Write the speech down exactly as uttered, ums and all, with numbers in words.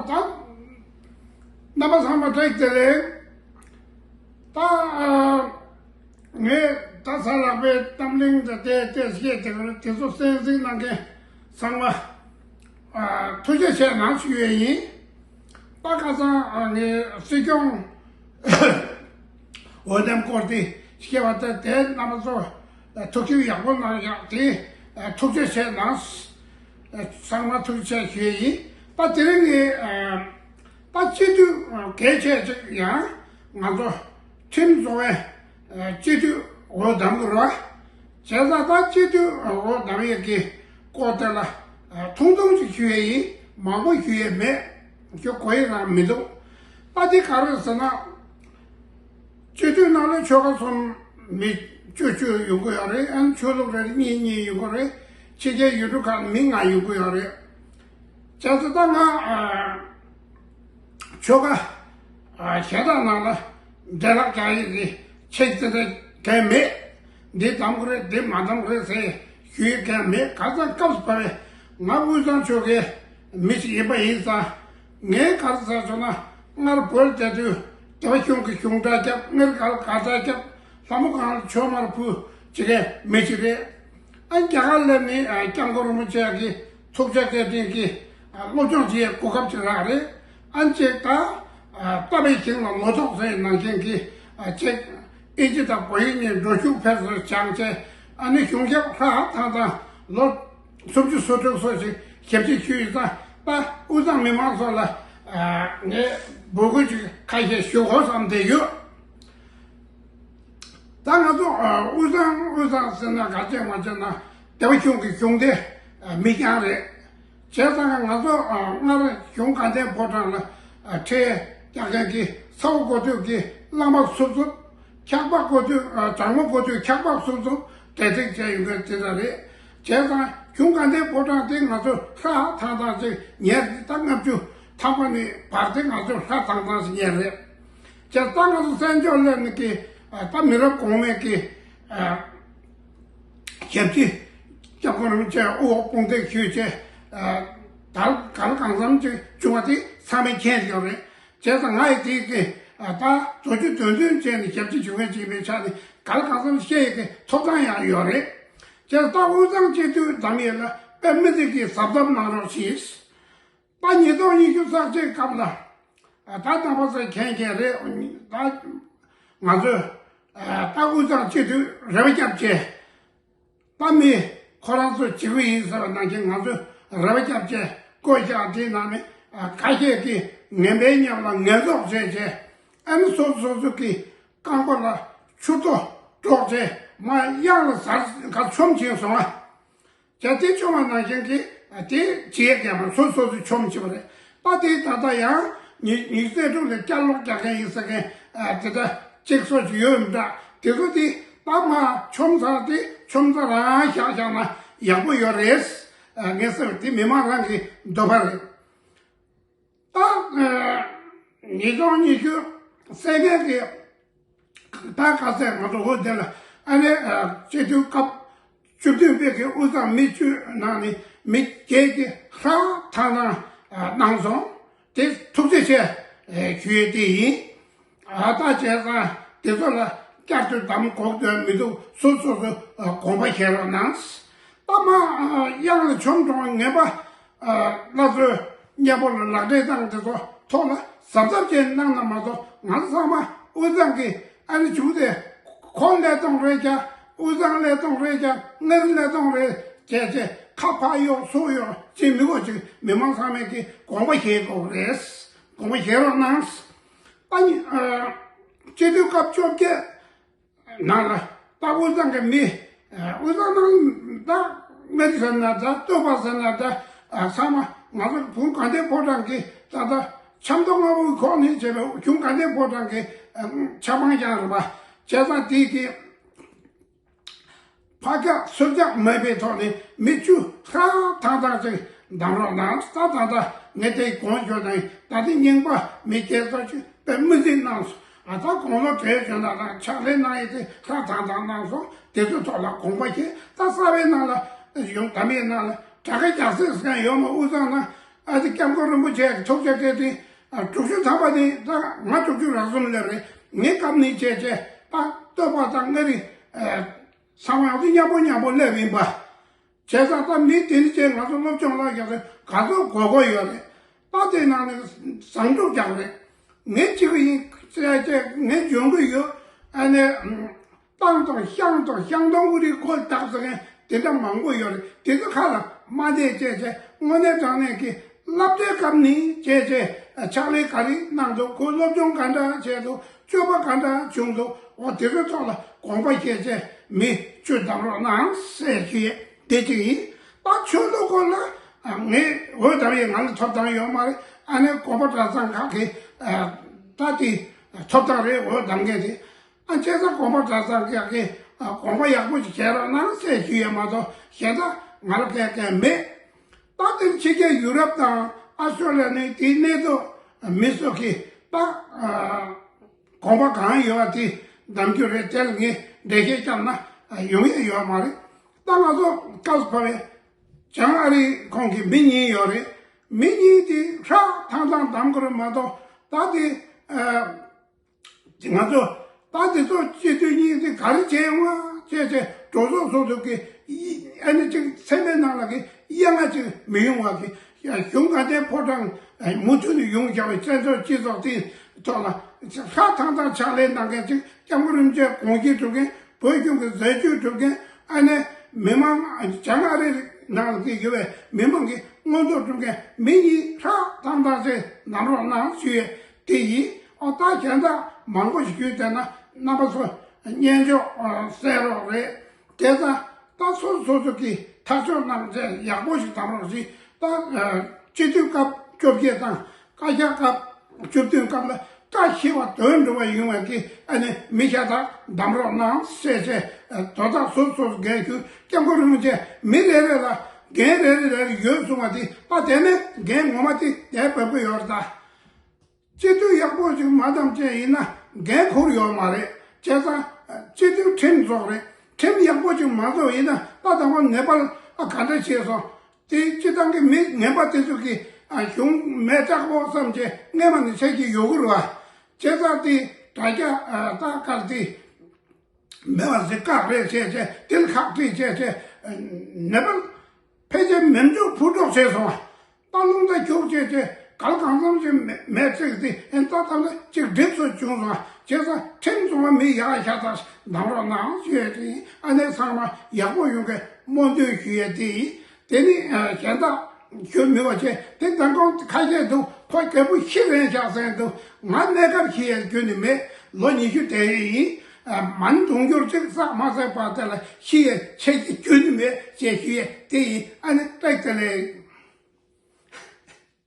ད་རྣམ་པ་ཚང་མ་བཀྲ་ཤིས་བདེ་ལེགས། ད་ཨ་ངས་ད་ས་ལག་པའི་གཏམ་གླེང་དང་དེ་དེ་བཤད་དེ་དེ་ཚོ་གསན་གཟིགས་གནང་མཁན་ཚང་མ་ཨ་ཐུགས་རྗེ་ཆེ་གནང་ཞུ་ཡས་ཡིན། ད་ཁ་སང་ཨ་ངས་སྲིད་སྐྱོང་འོས་འདེམས་སྐོར་དེ་བཤད་པ་དེ་དེ་རྣམ་པ་ཚོ་ཐུགས་ཞིབ་ཡག་པོ་གནང་ཡག་དེ་ཐུགས་རྗེ་ཆེ་གནང་། ཚང་མ་ཐུགས་རྗེ་ཆེ་ཞུ་ཡས་ཡིན། ད་དེ་རིང་ངས་ད་སྤྱི་འཐུས་གལ་ཆེ་ཅིག་ཡང་ང་ཚོ་ཁྲིམས་བཟོ་བའི་སྤྱི་འཐུས་འོས་འདེམས་དགོས་རེད་བ། བྱས་ཙང་ད་སྤྱི་འཐུས་འོས་འདེམས་ཡས་ཀྱི་སྐོར་དེ་ལ་ཐུང་ཐུང་ཅིག་ཞུ་ཡས་ཡིན། མང་པོ་ཞུ་ཡས་མེད། ཞུ་དགོས་ཡས་རང་མི་འདུག་ད་འདི་ག་རེ་ཟེར་ན། སྤྱི་འཐུས་ནང་ལ་ཆོལ་ཁ་གསུམ་མི་བཅུ་བཅུ་ཡོང་གི་ཡོད་རེད། ཨ་ནི་ཆོས་ལུགས་རེ་གཉིས་གཉིས་ཡོང་གི་རེད། ཕྱི་རྒྱལ་ཡུལ་གྲུ་ཁག་མི་ལྔ་ཡོང་གི་ཡོད་རེད། བྱས་ཙང་ད་ང་ཨ་ཆོལ་ཁ་ཨ་གཞན་དག་ནང་ལ་འབྲེལ་ལག་རྒྱག་ཡས་ཀྱི་ཆེད་དེ་འདྲ་གང་མེད། འདི་འདེམས་དགོས་རེད། འདི་མ་འདེམས་དགོས་རེད་ཟེར་ཞུ་ཡས་གང་མེད། གང་ལྟར་སྐབས་སུ་བབས་པའི་ང་དབུས་གཙང་ཆོལ་ཁའི་མི་ཞིག་ཡིན་པ་ཡིན་ཙང་། ངས་ག་རེ་ཟེར་སོང་ན། སྔར་བོད་དེ་དུས་སྡེ་པ་གཞུང་གི་གཞུང་སྒྲ་བརྒྱབ། སྔར་ག་ལ་ག་སྒྲ་བརྒྱབ། ལྷ་མོ་སྒང་ལ་མཆོད་མར་ཕུལ་བྱེད་མཁན་མི་ཞིག་རེད། ཨ་རྒྱ་གར་སླེབས་ནས་ཨ་སྐྱབས་མགོན་རིན་པོ་ཆེ་གི་ཐུགས་རྗེ་བཀའ་དྲིན་གྱིས་ཨ་སློབ་སྦྱོང་བྱེད་ཡས་གོ་སྐབས་ཅིག་རག་རེད། ཨ་ནི་ཅིག་ད་ཨ་ལྟ་བའི་ཞིང་ལ་ལོ་ཏོག་ཟེར་ནང་བཞིན་གྱི་ཨ་ཅིག་ཨིན་ཇི་དང་བོད་ཡིག་གཉིས་འགྲོ་ཤུགས་འཕེལ་སར་སྦྱངས་བྱས། ཨ་ནི་གཞུང་ཞབས་ཧྲ་ཐང་ཐང་ལོ་སུམ་ཅུ་སོ་དྲུག་སོགས་ཤིག་ཞབས་ཕྱི་ཞུས་ཡོད་ཙང་། ད་དབུས་གཙང་མི་མང་ཚོ་ལ་ཨ་ངས་འབོད་སྐུལ་ཅིག་ཁ་ཤས་ཞུ་དགོས་བསམ་བསྡད་ཡོད། ད་ང་ཚོ་ཨ་དབུས་གཙང་དབུས་གཙང་ཟེར་ན་ག་བྱས་མ་བྱས་ན་སྡེ་པ་གཞུང་གི་གཞུང་སྡེ་ཨ་མི་རྐྱང་རེད། བྱས་ཙང་ང་ཚོ་ཨ་སྔར་གཞུང་དགའ་ལྡན་ཕོ་བྲང་ལ་ཨ་ཁྲལ་རྒྱག་མཁན་གྱི་ཚ་བོ་དགོས་དུས་ཀྱི་གླང་མ་སུབ་སུབ། འཁྱག་པ་དགོས་དུས་ཨ་གྲང་མོ་དགོས་དུས་འཁྱག་པ་སུབ་སུབ་གྲ་སྒྲིག་བྱས་ཡོང་མཁན་དེ་འདྲ་རེད། བྱས་ཙང་གཞུང་དགའ་ལྡན་ཕོ་བྲང་དེ་ང་ཚོ་ཧྲ་ཐང་ཐང་ཅིག་ཉར། ད་ལྔ་བཅུ་ཐམ་པ་ནས་བར་དེ་ང་ཚོ་ཧྲ་ཐང་ཐང་ཞིག་ཉར་རེད། བྱས་ཙང་ང་ཚོ་བཙན་བྱོལ་སླེབས་ནས་ཀྱི་ཨ་ད་མི་རབས་གོང་མའི་གི་ཨ་ཞབས་ཕྱི་སྐྱབས་མགོན་རིན་པོ་ཆེ་དབུ་འོག་དཔུང་འདེགས་ཞུས་བྱས། ཨ་ད་གང་ལ་གང་འཚམ་ཅིག་བྱུང་བ་དེ་ཚང་མས་མཁྱེན་ཡོད་རེད། བྱས་ཙང་ང་ཡི་དེའི་གི་ཨ་ད་བཟོ་རྒྱུ་དོན་དོན་བྱས་ནས་ཞབས་ཕྱི་ཞུ་མཁན་ཅིག་ཡིན་པའི་ཆ་ནས་གང་ལ་གང་འཚམ་བཤད་ཡས་ཀྱི་ཐོབ་ཐང་ཡང་ཡོད་རེད། བྱས་ཙང་ད་དབུས་གཙང་སྤྱི་འཐུས་འདེམས་ཡས་ལ་དཔེ་མི་སྲིད་ཀྱི་གཟབ་གཟབ་གནང་རོགས་གྱིས། ད་ཉིས་སྟོང་ཉི་ཤུ་རྩ་གཅིག་སྐབས་ལ་ད་རྣམ་པ་ཚོས་མཁྱེན་མཁྱེན་རེད། ད་ང་ཚོས་ད་དབུས་གཙང་སྤྱི་འཐུས་རེ་བ་བརྒྱབ་བྱས། ད་མི་ཁོ་རང་ཚོ་བྱེད་ཀྱི་ཡིན་ཟེར་བ་ནང་བཞིན་ང་ཚོས་རེ་བ་བརྒྱབ་བྱས་བསྐོས་བཞག་དེའི་ནང་ནས་ཁ་ཤས་ཀྱིས་ངན་པའི་ཉམས་ལ་ངན་རྫོགས་བྱས་བྱས། ཨ་ནི་སོ་སོ་སོ་སོ་གི་རྐང་པ་ལ་ཆུ་ཏོ་སྒྲོག་བྱས་མར་གཡང་ལ་ཟར་ག་མཆོང་ཕྱིན་སོང་ཨ། བྱས་དེ་བྱུང་བ་ནང་བཞིན་གྱི་དེ་བྱེད་ཡས་མཁན་མ་སོ་སོ་སོ་ཆོམ་བྱེད་པ་རེད། ད་དེ་ད་ལྟ་ཡང་ཉི་ཉི་ཤུ་རྩ་དྲུག་ལ་བསྐྱར་ལོག་རྒྱག་མཁན་ཡིན་ཟེར་མཁན་དེ་འདྲ་གཅིག་སོགས་ཀྱི་ཡོད་མི་འདྲ། དེ་ཚོ་དེ་ད་མ་ཆོམ་ཚར་དེ་ཆོམ་ཚར་རང་བཞག་བཞག་ན་ཡག་པོ་ཡོད་རེད། ངས་ཟེར་བ་དེ་མི་མང་རང་གི་འདོད་པ་རེད། ད་ཉིས་སྟོང་ཉི་ཤུ་སེ་གེ་གི་ད་ག་ཚད་ང་ཚོ་འོ་དེ་ལ་ཨ་ནི་སྤྱི་འཐུས་སྐབས་བཅུ་བདུན་པའི་གི་དབུས་གཙང་མི་བཅུ་ནང་ནས་མི་བརྒྱད་ཀྱིས་ཧྲ་ཐང་ཐང་གནང་སོང་། དེ་ཐུགས་རྗེ་ཆེ་ཞུ་ཡས་དེ་ཡིན། ཨ་ད་བྱས་ཙང་དེ་ཚོ་ལ་བསྐྱར་དུ་གདམ་འགོག་དོན་མི་འདུག་སོ་སོ་སོ་དགོངས་པ་བཞེས་རོགས་གནང་། ད་མ་གཡང་ལ་མཆོང་གྲོང་ངན་པ། ཨ་སླར་གསོའི་གཉེར་པོ་ལ་ལག་འབྲེལ་བཏང་དེ་ཚོ་ཐོག་ལ་གཟབ་གཟབ་བྱས་གནང་ན་མ་གཏོགས། ང་ཚོ་ཚང་མ་དབུས་གཙང་གི་ཨ་ནི་བྱུང་སྟེ་ཁོ་ཀླད་སྟོང་རེད་ཀྱང་དབུས་གཙང་ཀླད་སྟོང་རེད་ཀྱང་སྔར་ཀླད་སྟོང་རེད་བྱས་བྱས་ཁ་ཕར་གཡོག་ཚུར་གཡོག་བྱེད་མི་དགོས་ཅིག་མི་མང་ཚང་མས་ཀྱི་དགོངས་པ་བཞེས་དགོས་རེད། དགོངས་པ་བཞེས་རོགས་གནང་། ཨ་ནི་ཨ་སྤྱི་འཐུས་སྐབས་བཅོ་བརྒྱད་ནང་ལ་ད་དབུས་གཙང་གི་མི། དབུས་གཙང་ནང་ད་མི་རིགས་ཟེར་ན་ད་སྟོད་པ་ཟེར་ན་ད་ཚང་མ་ང་ཚོ་བུ་དགའ་ལྡན་ཕོ་བྲང་གི་ད་ལྟ་ཆབ་མདོ་སྔ་པོའི་ཁོངས་ནས་བྱས་པའི་གཞུང་དགའ་ལྡན་ཕོ་བྲང་གི་ཆབ་འབངས་ཀྱང་རེད་པ། བྱས་ཙང་དེའི་གི་ཕར་རྒྱག་ཚུར་རྒྱག་མེད་པའི་ཐོག་ནས་མི་བཅུ་ཧྲ་ཐང་ཐང་ཅིག་གདམ་རོགས་གནང་། ད་ད་ལྟ་ངས་དེ་གོང་ཞུས་ནས་ད་ལྟ་རྙིང་པ་མི་སྐྱེ་ཚོ་ཅིག་དཔེ་མི་སྲིད་གནང་སོང་། ཨ་ད་དགུང་ལོ་བགྲེས་ཡོད་ན་རང་ཕྱག་ལས་གནང་ཡས་དེ་ཧྲ་ཐང་ཐང་གནང་སོང་། དེ་ཚོའི་ཐོག་ལ་དགོངས་པ་བཞེས། ད་གསར་པའི་ནང་ལ་ཡོང་དམ་པའི་ནང་ལ་དྲག་གི་རྒྱག་སྲིད་ཟེར་མཁན་ཡོད་མ། དབུས་གཙང་ན་ ཨ་ཏི་སྐྱབས་མགོན་རིན་པོ་ཆེ་གི་ཐུགས་རྗེ་སྐྱེས་ཏེ། ཨ་དྲུག་ཅུ་ཐམ་པ་ནི་ད་ང་དྲུག་ཅུ་རེ་གསུམ་སླེབས་རེད། ངའི་སྐབས་ནས་བྱས་བྱས་ད་བསྟོད་པ་དང་ལྔ་རེ་ཨ་ཚང་མ་ཡང་ཏི་མཉམ་པོ་མཉམ་པོ་སླེབས་ཡིན་པ། བྱས་ཙང་ད་མི་དེ་འདྲ་བྱས་ང་ཚོ་སློབ་སྦྱོང་ལ་རྒྱག་ཚེ་ག་ཚོད་དགོས་མཁོ་ཡོད་རེད། ད་དེ་ནང་ནས་བཟང་སྒྲུབ་རྒྱག་རེད། ངས་གཅིག་ཡིན་ཟེར་བྱས་ངས་འཇོན་གི་ཡོད། ཨ་ནི་ཏང་དང་ཤང་དང་ཤང་ཏང་ཨུ་རིའི་སྐོར་བརྟག་ཟེར་མཁན་དེ་འདྲ་མང་པོ་ཡོད་རེད། དེ་ཚོ་ཁ་ལ་མ་བསྡད་བྱས་བྱས་དངོས་གནས་དྲང་གནས་ཀྱི་སློབ་གྲྭའི་སྐབས་ནས་བྱས་བྱས་ཕྱག་ལས་ག་རེ་གནང་འདུག་ཁོས་སློབ་སྦྱོང་ག་འདྲ་བྱས་འདུག་སྤྱོད་པ་ག་འདྲ་བྱུང་འདུག་འོ་དེ་ཚོའི་ཐོག་ལ་དགོངས་པ་བཞེས་བྱས་མི་བཅུ་བདམས་རོགས་གནང་ཟེར་ཞུ་ཡས་དེ་གཅིག་ཡིན། ད་ཆོས་ལུགས་སྐོར་ལ་ངས་འོས་བདམས་ཡས་ང་ལ་ཐོབ་ཐང་ཡོད་མ་རེད། ཨ་ནི་དགོན་པ་གྲྭ་ཚང་ཁག་གི་ད་དེ་ཐོབ་ཐང་རེད། འོས་བདམས་མཁན་དེ། ཨ་བྱས་ཙང་དགོན་པ་གྲྭ་ཚང་ཁག་གི་དགོངས་པ་ཡག་པོ་ཞིག་བཞེས་རོགས་གནང་ཟེར་ཞུ་ཡས་མ་གཏོགས་གཞན་དག་ང་ལ་གལ་གལ་མེད། ད་དེ་ཕྱི་རྒྱལ་ཡུ་རོབ་དང་ཨ་སི་ཊྲེ་ལི་ཡ་ནས་དེའི་གནས་སྡོད་མི་ཚོ་གིས་ད་དགོངས་པ་གང་ཡོད་པ་དེ་གདམ་རྒྱུ་རེད། དེ་ལ་ངས་འགྲེལ་བཤད་བརྒྱབ་ན་ཡོང་ཡས་ཡོད་མ་རེད། ད་ང་ཚོ་སྐབས་སུ་བབས་པའི་བྱང་ཨ་རིའི་ཁོངས་ཀྱི་མི་གཉིས་ཡོད་རེད། མི་གཉིས་དེ་ཧྲག་ཐང་ཐང་གདམ་དགོས་རེད་མ་གཏོགས་ད་དེ་ང་ཚོ་ད་དེ་ཚོ་སྤྱི་འཐུས་གཉིས་དེ་ག་རེ་བྱས་ཡོང་བ་བྱས་བྱས་འགྲོ་སོང་སོ་སོ་གི་ཨ་ནི་ཅིག་སེམས་པའི་ནང་ལ་གི་གཡེང་བ་ཅིག་མི་ཡོང་བ་གི་གཞུང་དགའ་ལྡན་ཕོ་བྲང་མུ་མཐུད་ནས་ཡོང་བཞག་པའི་བཙན་བྱོལ་སྤྱི་ཚོགས་དེའི་ཐོག་ལ་ཧྲག་ཐང་ཐང་ཕྱག་ལས་གནང་མཁན་ཅིག་སྐྱབས་མགོན་རིན་པོ་ཆེ་དགོངས་གཞི་སྒྲུབ་མཁན། བོད་གཞུང་གི་མཛད་བརྗོད་སྒྲུབ་མཁན། ཨ་ནི་མི་མང་བྱང་ཨ་རིའི་ནང་གི་ཡོད་པའི་མི་མང་གི་མངོན་རྟོགས་སྒྲུབ་མཁན་མི་གཉིས་ཧྲག་ཐང་ཐང་ཅིག་གདམ་རོགས་གནང་ཞུ་ཡས་དེ་ཡིན། ཨོ་ད་གཞན་དག་མང་པོ་ཞིག་ཞུས་བསྡད་ན་རྣམ་པ་ཚོ་སྙན་ཅོག་གསལ་རོགས་རེད། དེ་ཙང་ད་སོ་སོ་སོ་གིས་ཐག་གཅོད་གནང་བྱས་ཡག་པོ་ཞིག་གདམ་རོགས་ཞིག་ད་སྤྱི་འཐུས་སྐབས་བཅོ་བརྒྱད་དང་བཀའ་ཤག་སྐབས་བཅུ་བདུན་སྐབས་ལ་བཀྲ་ཤིས་པ་དོན་འགྲུབ་པ་ཡོང་བའི་གི་ཨ་ནི་མི་ཤ་སྟག་གདམ་རོགས་གནང་ཟེར་བྱས་དོ་བདག་སོ་སོ་སོ་འགན་ཞུ། སྐྱབས་མགོན་རིན་པོ་ཆེ་མི་རེ་རེ་ལ་འགན་རེ་རེ་རེ་རེ་ཡོད་གསུང་བ་དེ་ད་དེ་ནས་འགན་ངོ་མ་དེ་དེ་བབས་ཀྱི་ཡོད་རེད་ད། སྤྱི་འཐུས་ཡག་པོ་ཞིག་མ་བདམས་བྱས་ཡིན་ན་འགན་འཁུར་ཡོད་མ་རེད། བྱས་ཙང་སྤྱི་འཐུས་ཁྲིམས་རྫོགས་རེད། ཁྲིམས་ཡག་པོ་ཞིག་མ་རྫོགས་ཡིན་ན་ད་དང་པོ་ནེ་པཱལ་ཨ་ག་འདྲ་བྱས་སོང་། དེ་སྤྱི་བཏང་གི་མི་ངན་པ་དེ་ཚོ་གིས་ཨ་གཞུང་མེ་སྟག་པོ་བསམ་བྱས་སྔས་མ་ནས་ཆད་ཀྱི་ཡོད་གི་རེད་བ། བྱས་ཙང་དེ་དྲ་རྒྱ་ཨ་ད་གར་དེ་མེད་པ་ཟིག་བཀག་རེས་བྱས་བྱས་དེ་ལ་ཁག་དཀྲིས་བྱས་བྱས་ནེ་པཱལ་ཕལ་ཆེར་མེ་མཆོད་ཕུ་དཀྲོག་བྱས་སོང་བ། ད་རླུང་རྟ་རྒྱུག་བྱས་བྱས་གལ་གང་འཚམ་ཞིག་མེ་མེ་བརྩེགས་དེ་ཨེ་ད་ད་ལ་གཅིག་འགྲིབ་སོ་བྱུང་སོང་བ། བྱས་ཙང་ཁྲིམས་བཟུང་བ་མི་ཡག་ཤ་སྟག་གདམ་རོགས་གནང་ཞུ་ཡས་དེ་ཡིན། ཨ་ནེ་ཚང་མ་ཡག་པོ་ཡོང་གི་སྨོན་འདུན་ཞུ་ཡས་དེ་ཡིན། དེ་ནི་ཨ་གཞན་དག་ཞུ་མི་བ་བྱས་དེ་མདང་དགོང་ཁ་ཤས་འདུག་ཁོ་རྒད་པོ་ཤི་རན་ཤག་ཟེར་འདུག་ང་གནས་སྐབས་ཤི་ཡས་རྒྱུ་ནི་མེད། ལོ་ཉི་ཤུ་དེ་ཡིན། ཨ་མ་ཎི་དུང་ཕྱུར་གཅིག་བསགས་མ་བསགས་བར་དེ་ལ་ཤི་ཡས་ཆད་ཀྱི་རྒྱུ་ནི་མེད་ཅེས་ཞུ་ཡས་དེ་ཡིན། ཨ་ནི་བཀྲ་ཤིས་བདེ་ལེགས།